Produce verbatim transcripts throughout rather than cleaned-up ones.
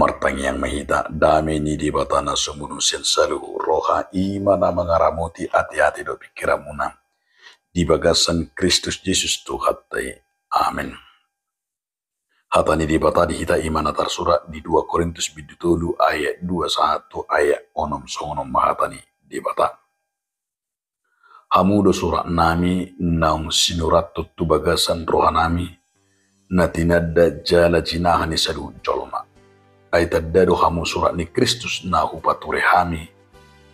Martangiang ma hita. Dame ni Debata na sumunu sian saluhut roha, i ma na mangaramoti ateate dohot pingkiranmuna di bagasan Kristus Jesus Tuhanta i. Amen. Hata ni Debata di hita i ma na tarsurat di dua Korintus bindu tolu ayat dua sahat tu ayat onom. Songon on ma hata ni Debata. Hamu do suratnami naung sinurathon tu bagasan rohanami, na tinanda jala jinaha ni saluhut jolma. Ai tanda do hamu surat ni Kristus na hupature hami,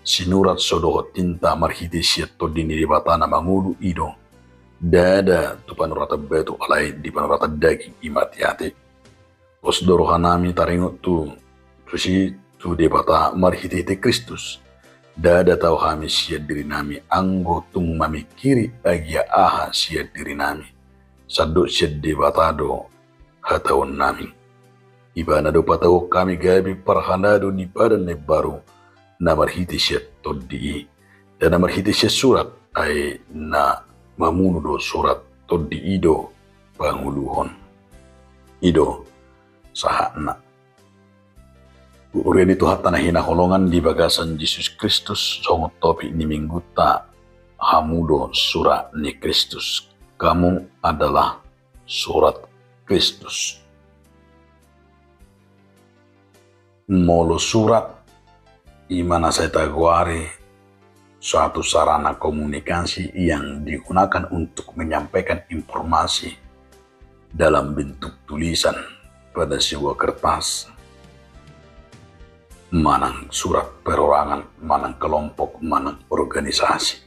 sinurat so dohot tinta, marhite sian Tondi ni Debata na mangolu, i do, ndada tu panoratan batu, alai di panoratan daging, i ma ateate. Pos do rohanami taringot tu, tusi, tu Debata marhitehite Kristus. Ndada tau hami sian dirinami, anggo tung mamingkiri agia aha sian dirinami, sandok sian Debata do hataonnami. Ibana do patauhon hami gabe parhalado ni padan na imbaru, na marhite sian Tondi i, ndada marhite sian surat, ai na mamunu do surat, Tondi i do pangoluhon. I do sahatna. Huria ni Tuhanta na hinaholongan di bagasan Jesus Kristus, songon topik ni Minggunta, hamu do surat ni Kristus. Kamu adalah surat Kristus. Molo surat, i ma na sai tagoari suatu sarana komunikasi yang digunakan untuk menyampaikan informasi dalam bentuk tulisan pada sebuah kertas, manang surat perorangan, manang kelompok, manang organisasi.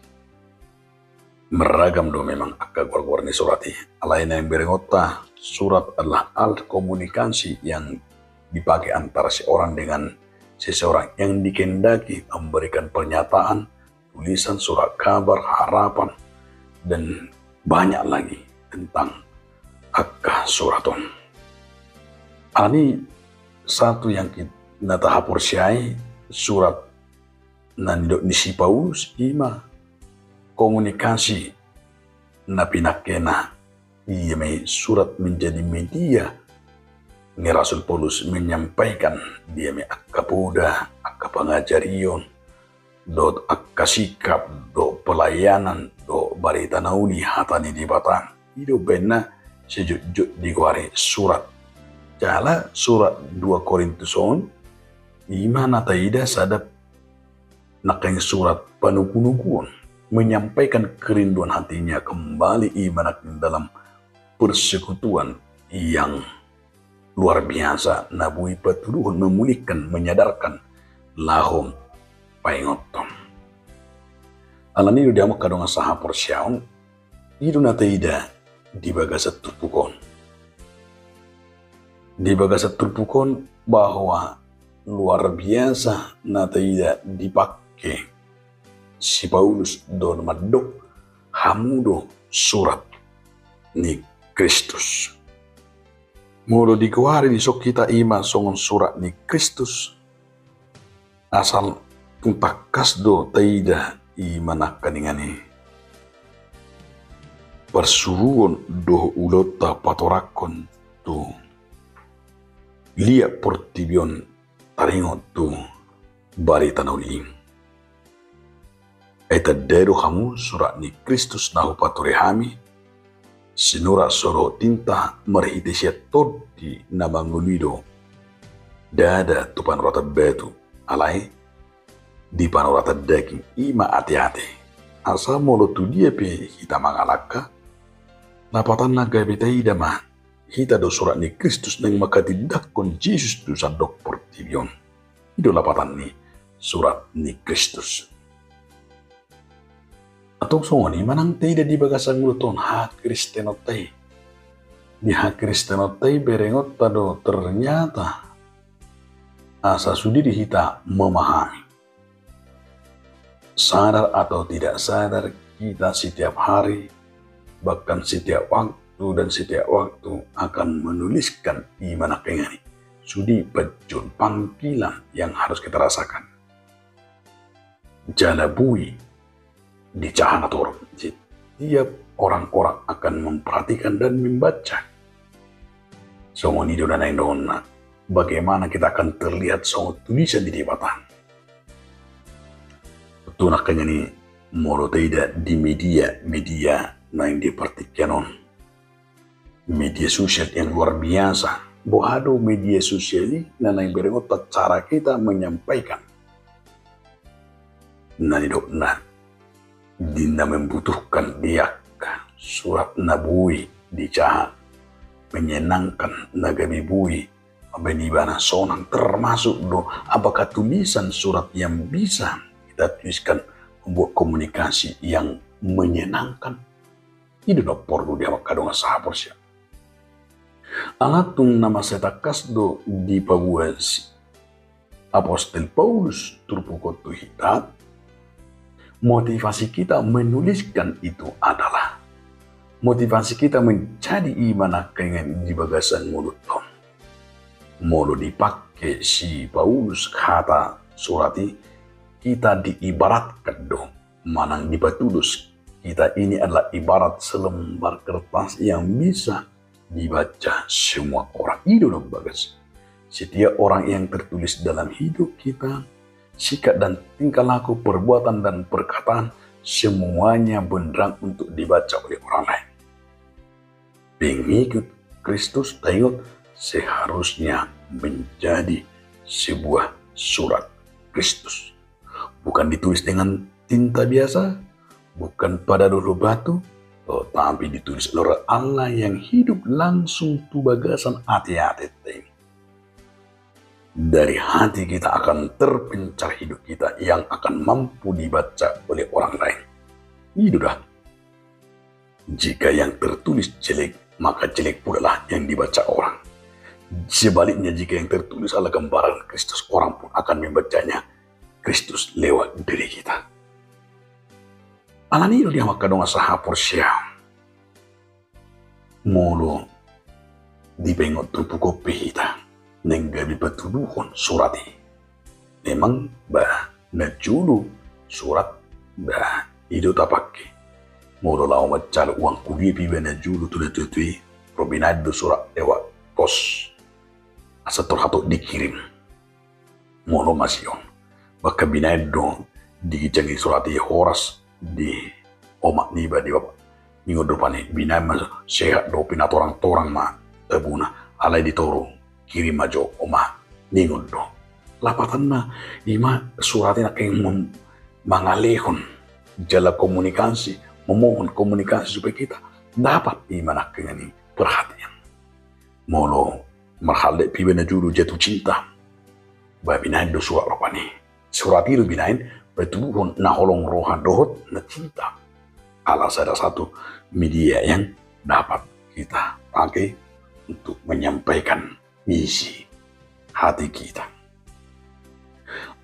Beragam do memang angka goar-goar ni surat i. Alai na naeng berengonta, surat adalah alat komunikasi yang dipakai antara seorang dengan seseorang yang dikehendaki memberikan pernyataan, tulisan, surat kabar, harapan, dan banyak lagi tentang angka surat on. Alani satu yang kit-, na tahaporseai, surat na nidok ni si Paulus i ma komunikasi na pinangkena. Ia ma i surat menjadi media ni Rasul Paulus menyampaikan, dia ma i angka poda, angka pangajarion, dohot angka sikap, dohot pelayanan, dohot barita na uli, hata ni Debata. I do umbahen na sejotjot digoari surat. Jala surat dua Korintus on, i ma na taida sada nangkaning surat panugunuguon, menyampaikan kerinduan hatinya kembali, i ma nangkaning dalam persekutuan yang luar biasa, na boi patuduhon, memulihkan, menyadarkan, laho paingothon. Alani i do di hamu angka dongan sahaporseaon, i do na taida di bagasan turpuk on. Di bagasan turpuk on bahwa luar biasa na taida dipake si Paulus dohot mandok, hamu do surat ni Kristus. Molo digoari dison hita i ma songon surat ni Kristus, asal tung tangkas do taida i ma nangkaningan i parsuruon dohot ulaonta patorangkon tu liat portibi on taringot tu barita na uli i. Ai tanda do hamu surat ni Kristus na hupature hami, sinurat so dohot tinta, marhite sian Tondi na mangolu i do, ndada tu panoratan batu, alai di panoratan daging, i ma ateate. Asa molo tu dia pe hita mangalangka, lapatanna gabe taida ma hita do surat ni Kristus naeng manghatindanghon Jesus tu sandok portibi on. I do lapatan ni surat ni Kristus. Antong songon i ma nang taida di bagasan ngolunta on, hakristenonta i. Di hakristenonta i berengonta do ternyata asa sude do hita memahami. Sadar atau tidak sadar, kita setiap hari, bahkan setiap waktu dan setiap waktu akan menuliskan i ma nangkaningan i. Sude panjouon, panggilan yang harus kita rasakan. Jala boi dijaha na torop. Setiap orang-orang akan memperhatikan dan membaca. Songon i do na naeng dohonna. Bagaimana kita akan terlihat songon tulisan di Debata? Tontu nangkaningan i, molo taida di media, media naeng di partingkian on, media sosial yang luar biasa. Boha do media sosial i na naeng berengonta cara kita menyampaikan na nidokna di na membutuhkan, di angka surat na boi dijaha, menyenangkan, na gabe boi mambaen ibana sonang, termasuk do apakah tulisan surat yang bisa kita tuliskan membuat komunikasi yang menyenangkan. I do na porlu di hamu angka dongan sahaporseaon. Alai tung na mansai tangkas do dipaboa si Apostel Paulus turpuk on tu hita, motivasi kita menuliskan itu adalah motivasi kita menjadi i ma nangkaningan di bagasan mulut on. Molo dipake si Paulus hata surat i, kita diibaratkan do manang dipatudos. Kita ini adalah ibarat selembar kertas yang bisa dibaca semua orang. I do na bagas. Setiap orang yang tertulis dalam hidup kita, sikap dan tingkah laku, perbuatan dan perkataan, semuanya benderang untuk dibaca oleh orang lain. Pengikut Kristus, taingot, seharusnya menjadi sebuah surat Kristus. Bukan ditulis dengan tinta biasa, bukan pada lolo batu, tetapi ditulis oleh Allah yang hidup langsung tu bagasan ateate. Dari hati kita akan terpencar hidup kita yang akan mampu dibaca oleh orang lain. I do da. Jika yang tertulis jelek, maka jelek pula lah yang dibaca orang. Sebaliknya, jika yang tertulis adalah gambaran Kristus, orang pun akan membacanya Kristus lewat diri kita. Alani i do di hamu angka dongan sahaporseaon, molo dipaingot turpuk on pe hita naeng gabe patuduhon surat i. Memang ba na jolo surat ba i do tapake. Molo laho manjalo uang kuliah pe iba na jolo tu natuatua i, ro binaen do surat lewat pos asa torhatop dikirim. Molo masihol, bahkan binaen do di ginjang ni surat i horas di omak niba, di bapa. Ningon do rupani, binaen ma sehat dohot pinatorang-torang ma tabuna, alai di toru kirim ma jo omak, ningon do. Lapatanna, i ma surat i nangkaning mangalehon jala komunikasi, memohon komunikasi supaya kita dapat i ma nangkaning perhatian. Molo marhallet pe iba na jolo jatuh cinta, ba binaen do surat rupani. Surat i do binaen patuduhon na holong roha dohot na cinta. Ala salah satu media yang dapat kita pakai untuk menyampaikan isi hati kita.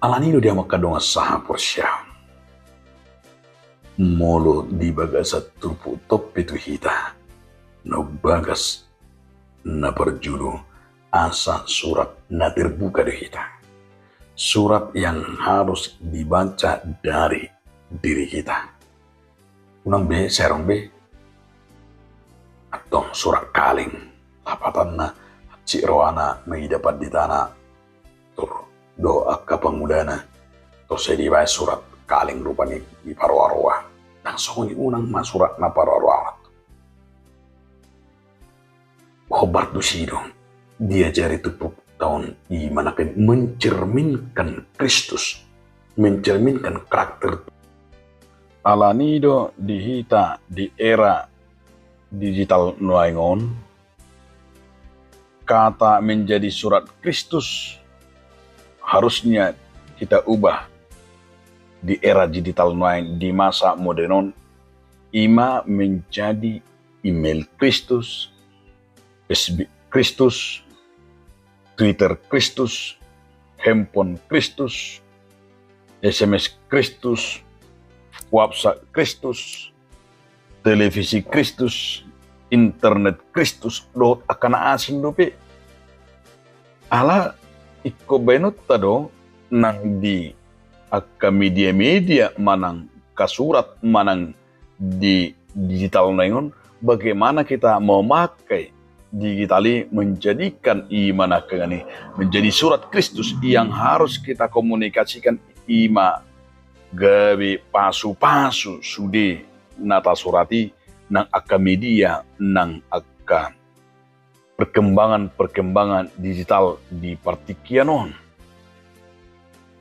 Alani i do di hamu angka dongan sahaporseaon, molo di bagasan turpuk on pe tu hita na umbagas na parjolo, asa surat na terbuka do hita. Surat yang harus dibaca dari diri kita. Unang be serong be antong surat kaleng. Lapatanna, hansit rohana mangida panditana, tor do angka pangulana, tor sai dibaen surat kaleng rupani diparoa-roa. Ndang songon i, unang ma surat na paroa-roa. Hombar tusi do diajari turpukta on, i ma nangkaning mencerminkan Kristus, mencerminkan karakter. Alani do di hita di era digital nuaeng on, kata menjadi surat Kristus harusnya kita ubah di era digital nuaeng, di masa modern on, i ma menjadi email Kristus, Facebook Kristus, Twitter Kristus, handphone Kristus, S M S Kristus, WhatsApp Kristus, televisi Kristus, internet Kristus, dohot angka na asing dope. Ala ingkon baenonta do nang di angka media-media manang angka surat manang di digital nuaeng on, bagaimana kita memakai digital i menjadikan i ma nangkaningan i menjadi surat Kristus yang harus kita komunikasikan, i ma gabe pasu-pasu sude na tasurat i nang angka media, nang angka perkembangan-perkembangan digital di partingkian on.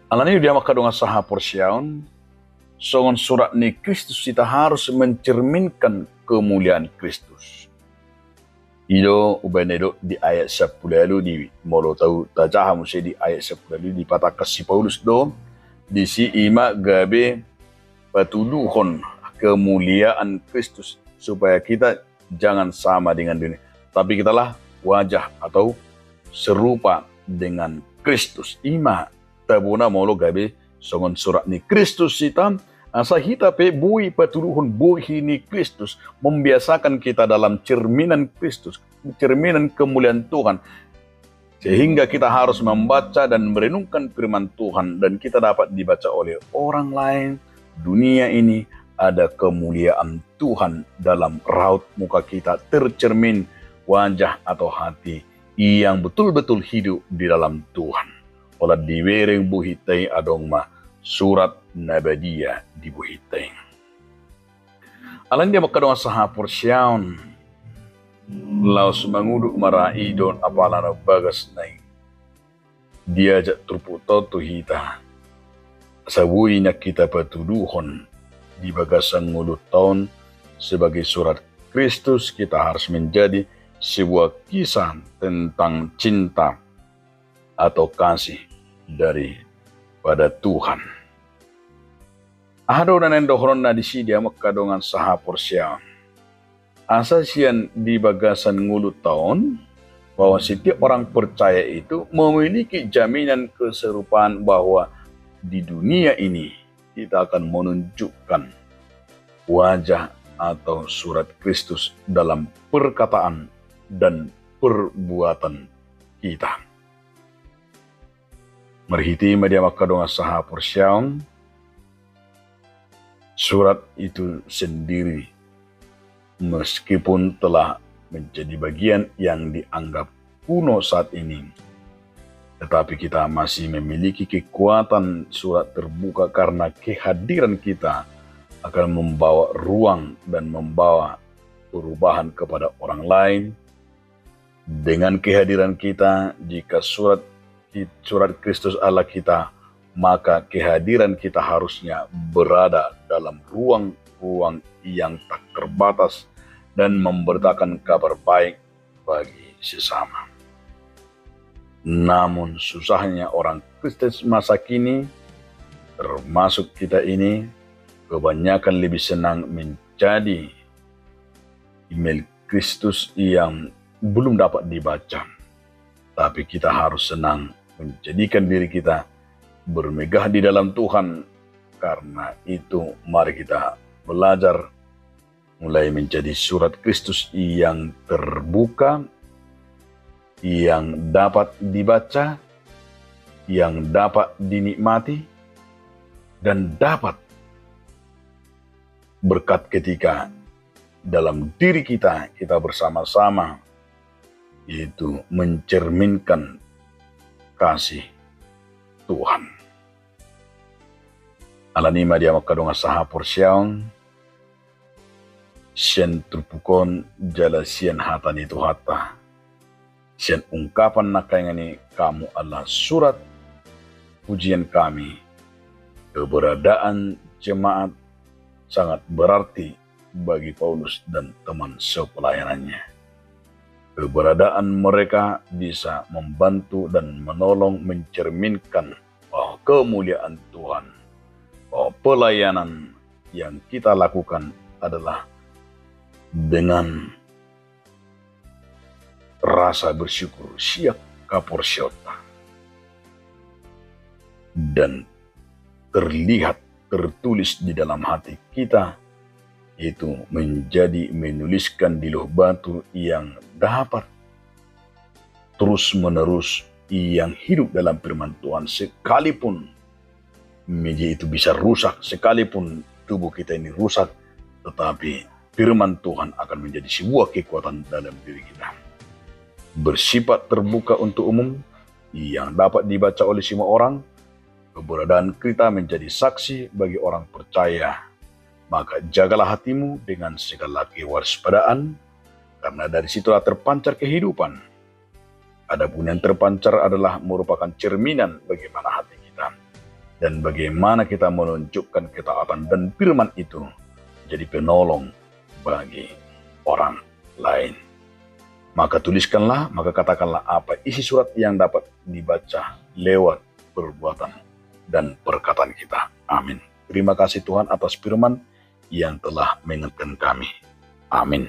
Alani i, di hamu angka dongan sahaporseaon, songon surat ni Kristus hita harus mencerminkan kemuliaan Kristus. I do umbahen na didok di ayat sampulu ualu, di molo tau tajaha muse di ayat sampulu ualu, dipatangkas si Paulus do disi, i ma gabe patuduhon kemuliaan Kristus, supaya kita jangan sama dengan dunia, tapi kitalah wajah atau serupa dengan Kristus. I ma tabona molo gabe songon surat ni Kristus hita, asa hita pe boi patuduhon bohi ni Kristus, membiasakan kita dalam cerminan Kristus, cerminan kemuliaan Tuhan, sehingga kita harus membaca dan merenungkan firman Tuhan, dan kita dapat dibaca oleh orang lain. Dunia ini ada kemuliaan Tuhan dalam raut muka kita, tercermin wajah atau hati yang betul-betul hidup di dalam Tuhan. Holan dibereng bohinta i adong ma surat na badia di bohinta i. Alani i, di hamu angka dongan sahaporseaon, laos mangudut ma ra i dohot apala na umbagas na i, diajak turpukta on tu hita, asa boi nang hita patuduhon di bagasan ngolunta on, sebagai surat Kristus, kita harus menjadi sebuah kisah tentang cinta atau kasih daripada Tuhan. Aha do na naeng dohononna disi, di hamu angka dongan sahaporseaon? Asa sian di bagasan ngolunta on, bahwa setiap orang percaya itu memiliki jaminan keserupaan, bahwa di dunia ini kita akan menunjukkan wajah atau surat Kristus dalam perkataan dan perbuatan kita. Marhite i ma, di hamu angka dongan sahaporseaon, surat itu sendiri, meskipun telah menjadi bagian yang dianggap kuno saat ini, tetapi kita masih memiliki kekuatan surat terbuka, karena kehadiran kita akan membawa ruang dan membawa perubahan kepada orang lain. Dengan kehadiran kita, jika surat, surat Kristus adalah kita, maka kehadiran kita harusnya berada dalam ruang-ruang yang tak terbatas dan memberitakan kabar baik bagi sesama. Namun, susahnya orang Kristen masa kini, termasuk kita ini, kebanyakan lebih senang mencari email Kristus yang belum dapat dibaca. Tapi kita harus senang menjadikan diri kita bermegah di dalam Tuhan. Karena itu, mari kita belajar mulai menjadi surat Kristus yang terbuka, yang dapat dibaca, yang dapat dinikmati, dan dapat berkat ketika dalam diri kita, kita bersama-sama, yaitu mencerminkan kasih Tuhan. Alani i ma, di hamu angka dongan sahaporseaon, sian turpuk on jala sian hata ni Tuhanta, sian ungkapan nangkaningan i, kamu adalah surat pujian kami. Keberadaan jemaat sangat berarti bagi Paulus dan teman sepelayanannya. Keberadaan mereka bisa membantu dan menolong mencerminkan bahwa kemuliaan Tuhan, bahwa pelayanan yang kita lakukan adalah dengan rasa bersyukur sian haporseaonta. Dan terlihat, tertulis di dalam hati kita, itu menjadi menuliskan di lobatu yang dapat terus-menerus, yang hidup dalam firman Tuhan, sekalipun media itu bisa rusak, sekalipun tubuh kita ini rusak, tetapi firman Tuhan akan menjadi sebuah kekuatan dalam diri kita. bersifat terbuka untuk umum, yang dapat dibaca oleh semua orang, keberadaan kita menjadi saksi bagi orang percaya. Maka jagalah hatimu dengan segala kewaspadaan, karena dari situlah terpancar kehidupan. Adapun yang terpancar adalah merupakan cerminan bagaimana hati kita dan bagaimana kita menunjukkan ketaatan dan firman itu jadi penolong bagi orang lain. Maka tuliskanlah, maka katakanlah apa isi surat yang dapat dibaca lewat perbuatan dan perkataan kita. Amin. Terima kasih Tuhan atas firman yang telah mengingatkan kami. Amin.